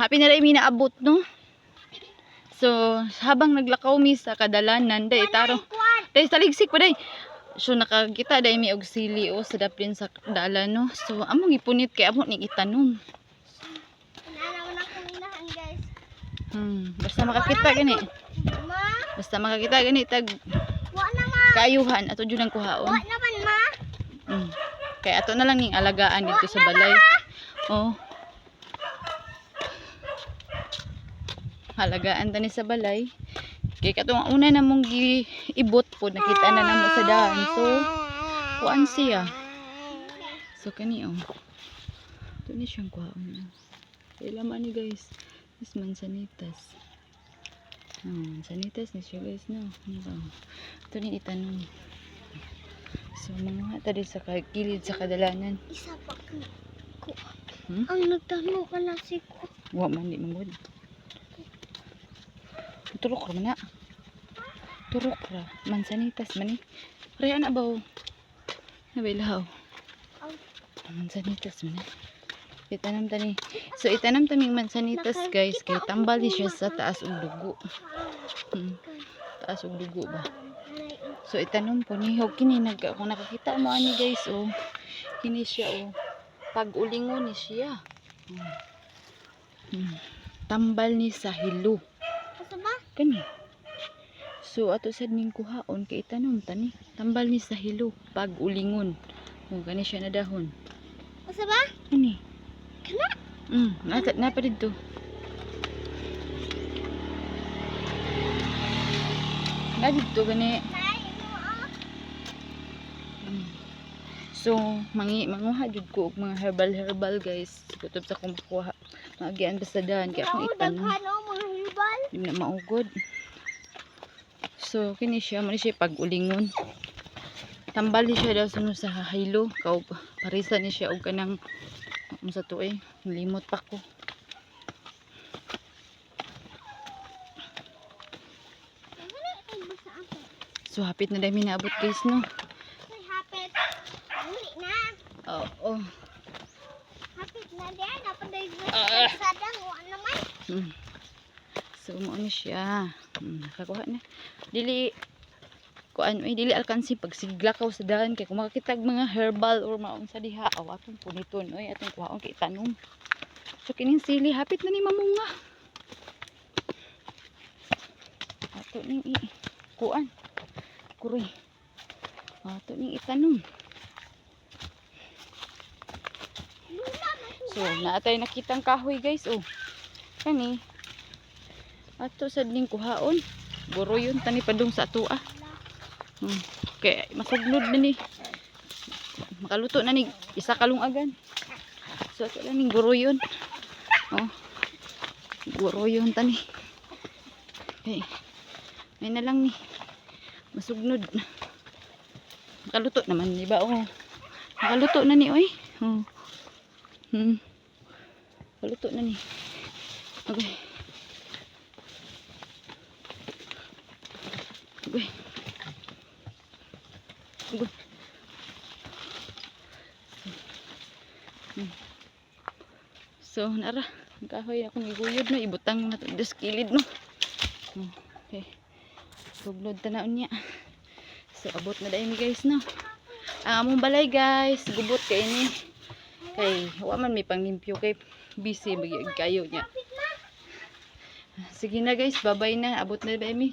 Happy na rin mi naabot, no? So, habang naglakaw mi sa kadalanan, day taro. Kuan. Day taligsik pa day. So nakakita day mi og sili o sa daplin sa dalan, no. So among ipunit kay amo ning itanom. Inanaw na kong inahan, guys. Basta makakita gani. Ma, Basta makakita gani tag wa na, ma. kaayuhan ato jud ang kuhaon. Wa naman, ma. Kay ato na lang ning alagaan dito sa balay. Oh. Alagaan tani sa balay. Kay katong una na mong giibot po nakita na namo sa daan. So kuan siya. So kani oh. Ito ni siyang kuhaon. Kay laman ni, guys. Is mansanitas. Oh, mansanitas ni siya, guys, no. Ano ba? Ito ni itanong. So mga tadi sa gilid sa kadalanan. Isa pa ko. Hmm? Ang nagtanong ka na si ko. Wa man di manggod. Turok ra man na. Turok ra. Mansanitas man ni. Pre ana ba? Oh? Nabay lahaw. Aw. Mansanitas man ni. Itanam tani. So itanam taming mansanitas, guys, kay tambal ni siya sa taas og dugo. Taas og dugo ba. So itanom po ni og kini nag kung nakakita mo ani, guys, oh. Kini siya oh. Pag-ulingon ni siya. Tambal ni sa hilo. Asa ba? Kani. So ato sad ning kuhaon kay itanom tani. Tambal ni sa hilo pag-ulingon. Oh, kani siya na dahon. Asa ba? Kani. Kana? Nata na pa didto. Na didto gani. Nay, mo ah. So, manguha jud ko og mga herbal herbal, guys. Kutob sa kong makuha. Maagian basta dahan kay akong Mao, itanom. daghan oh, mga herbal. Di na maugod. So, kini siya, mo ni siya pag-ulingon. Tambal ni siya daw suno sa hilo. Kaw, parisa ni siya og kanang unsa to eh, limot pa ko. Ay, basta ako. So, hapit na dami naabot, guys, no? Ay, hapit. Uli na. Oo. Hapit na diyan. Napaday Ah. sadang wa naman. So, mo ni siya. Nakakuha na. Dili kuan ay dili alkansi pag siglakaw sa daan kay kung makakitag mga herbal or maunsa diha aw atong puniton oy, atong kuhaon kay tanom. So kining sili hapit na ni mamunga. Ato ning i kuan. Kuroy. Ato ning itanom. So, naatay nakitang kahoy, guys, oh. Kani. Ato sad ning kuhaon. Guro yun tani padung sa atua. Kay masugnod na ni. Makaluto na ni isa ka lungagan. So ato lang ning guro yun. Oh. Guro yun tani. Okay. May na lang ni. Masugnod. Makaluto naman, di ba? Oh. Makaluto na ni, oy. Oh. Makaluto na ni. Okay. Okay. Okay. So, nara, ang kahoy akong iguyod no, ibutang na to sa kilid no. Okay. Sugnod tanaon niya. So, abot na dahil mi, guys, no. Ang among balay, guys, gubot kay ni. Kay wa man may panglimpyo kay busy magyag kayo niya. Sige na, guys, bye-bye na. Abot na dahil mi.